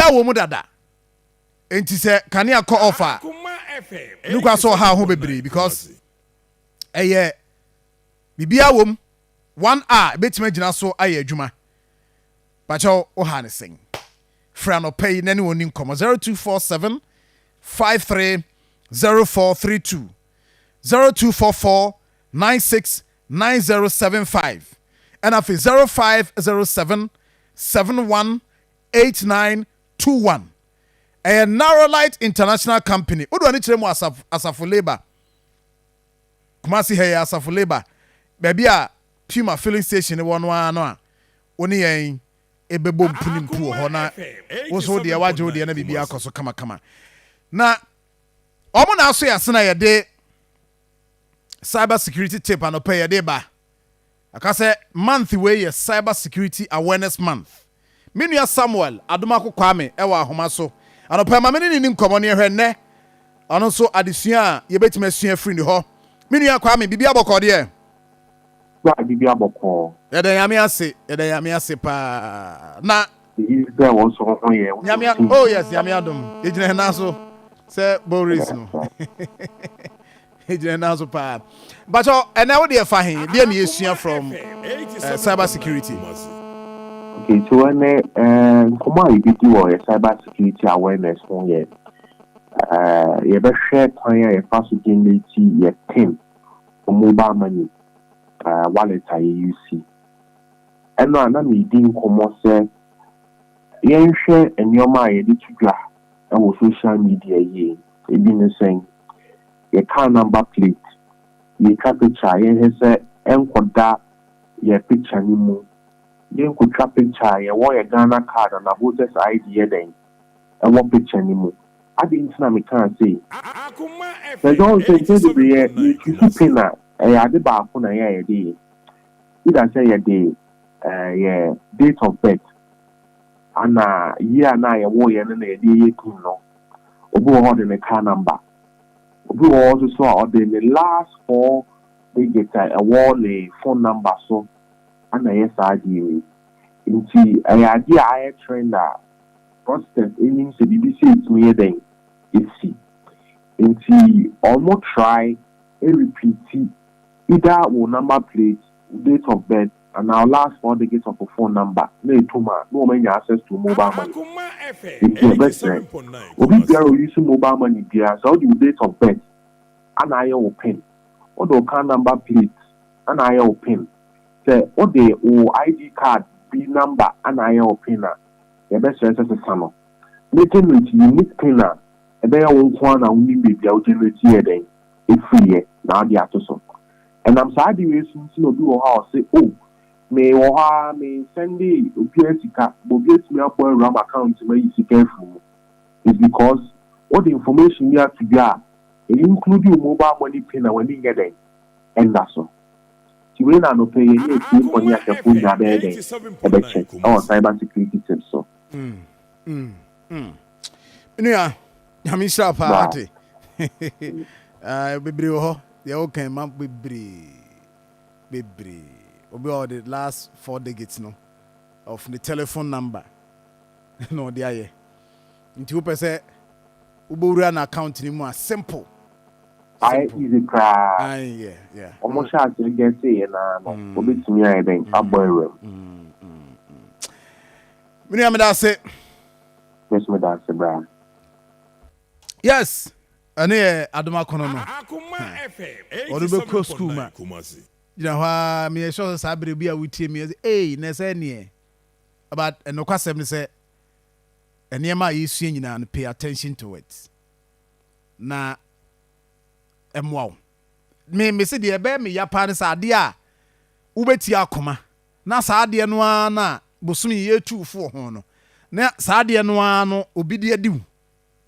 Biribiara wɔ mu dada. Enti sɛ kanea kɔ off a, ne kwa sɛ ɔha ho bebree because ɛyɛ biribiara wɔ mu. One a ebetumi agyina so ayɛ adwuma. Pakyɛw, woha ne sɛn? Frɛ anɔpa yi na ne wɔn ni nkɔmmɔ. 0247 530432, 0244 969075, ɛna afei 0507 718921. Ɛyɛ Narrowlight International Company. Wode w'ani kyerɛ mu Asafo Labour, Kumasi ha yɛ Asafo Labour, baabi a Puma filling station wɔ no ara no a, wo ne yɛn ɛbɛbɔ mpu ne mpu wɔ hɔ na wo nso deɛ wagye wo deɛ na biribi akɔ so kamakama. Na ɔmo na aso yɛ asena yɛde cyber security tip anɔpɛ yɛde ba. Aka sɛ month wei yɛ Cyber Security Awareness Month. Me nua Samuel Adomako Kwame ɛwɔ ahoma so anɔpɛ ma me ne ne ni nkɔmmɔ ne ɛhwɛ nnɛ ɔno nso adesua a yɛbɛtumi asua firi ne hɔ. Me nua Kwame, biribi abɔkɔ deɛ? Biribi abɔkɔɔ. Yɛda Nyame ase, yɛda Nyame ase paa na Eyi sɛ wɔn nso ho yɛ. Nyame, oh yes, Nyame adom, yɛgyina yɛn nan so sɛ boris no, yɛgyina yɛn nan so paa. Bakyɛ, ɛnɛ wo deɛ fa he deɛ ne yɛsua from cyber security? Okay, so ɛnɛ nkɔmɔ a yɛbɛdi wɔ yɛ cyber security awareness ho yɛ yɛbɛhwɛ kwan a yɛfa so generate yɛ PIN for mobile money wallet a yɛuse. Ɛno a na meedi nkɔmɔ sɛ yɛnhwɛ nneɛma a yɛde to dwa ɛwɔ social media yie. Ebi ne sɛn? Yɛ car number plate, yɛtwa picture a, yɛnhwɛ sɛ ɛnkɔda yɛ picture no mu. Yɛnkotwa picture a yɛwɔ yɛ Ghana Card ana voters ID yɛ dɛn ɛwɔ picture no mu. Ade nti na mekaa sei sɛ John sɛ mpɛ bebree yɛ yɛtusu PIN a, ɛyɛ ade baako na yɛ a yɛde yɛ either sɛ yɛde yɛ date of birth ana year na yɛwɔ yɛ no na yɛde yɛ PIN no. Obi wɔ hɔ de ne car number, obi wɔ hɔ nso so a ɔde ne last four digit a ɛwɔ ne phone number so ana ɛyɛ saa adeɛ wei. Nti ɛyɛ adeɛ a ayɛ trend a fraudsters anim sɛ biribi sɛ ɛtumi yɛ dɛn esi. Nti ɔmo try repeat either wo number plate, date of birth anaa last four digits of wo phone number na etum a na wɔn anya access to mobile money. Nti ɛbɛsrɛ obi biara a oyi so mobile money biara sɛ ɔde wo date of birth ana ayɛ wo PIN, wode wo car number plate ana ayɛ wo PIN, sɛ wode wo ID card bi number ana ayɛ wo PIN a, yɛbɛsrɛ sɛ sesa no ne generate unique PIN a ɛbɛyɛ wo nko ara na wonim baabi a wo generate yɛ dɛn ɛfiri yɛ na wode ato so. Ɛnam saa de wei so nti na obi wɔ hɔ a ɔse, "O, me wɔ hɔ a me nsend obiara sika ma obi atumi abɔ awura m account mu ayi sika afiri mu." Is because wode information bi ato dwa a ɛyi include wo mobile money PIN a w'ani nyɛ dɛn ɛnda so. Nti wei na anɔpɛ yɛ ne atiefoɔ ne ahwɛfoɔ nyinaa bɛyɛ dɛn ɛbɛkyɛ ɛwɔ cyber security tips so. Nua, Nyame nhyira paa ate. Bebree wɔ hɔ deɛ wokan ma bebree bebree. Obi a ɔde last four digits no of ne telephone number na ɔde ayɛ. Nti wopɛ sɛ wobɛwura no account no mu a, simple. Ayɛ easy koraa. Ɔmo hyɛ ase gɛse yɛ naa no, obetumi ayɛ dɛn abɔ awura mu. Me nua, meda ase. Yes, meda ase bra. Yes, ɛne yɛ Adomakono no. Ɔde bɛkɔ school ma gyina hɔ a, meyɛ sure sɛ saa berɛ bi a wotie mi sɛ ei na ɛsɛ neɛ, but ɛnokwasɛm ne sɛ nneɛma a yɛsua nyinaa no, pay attention to it na ɛmmoa wo. Me se deɛ ɛbɛyɛ me ya paa ne sɛ adeɛ a wobɛtie akoma na saa adeɛ no ara na bosome yɛtu fo ho no, na saa adeɛ no ara no obi de adi wo.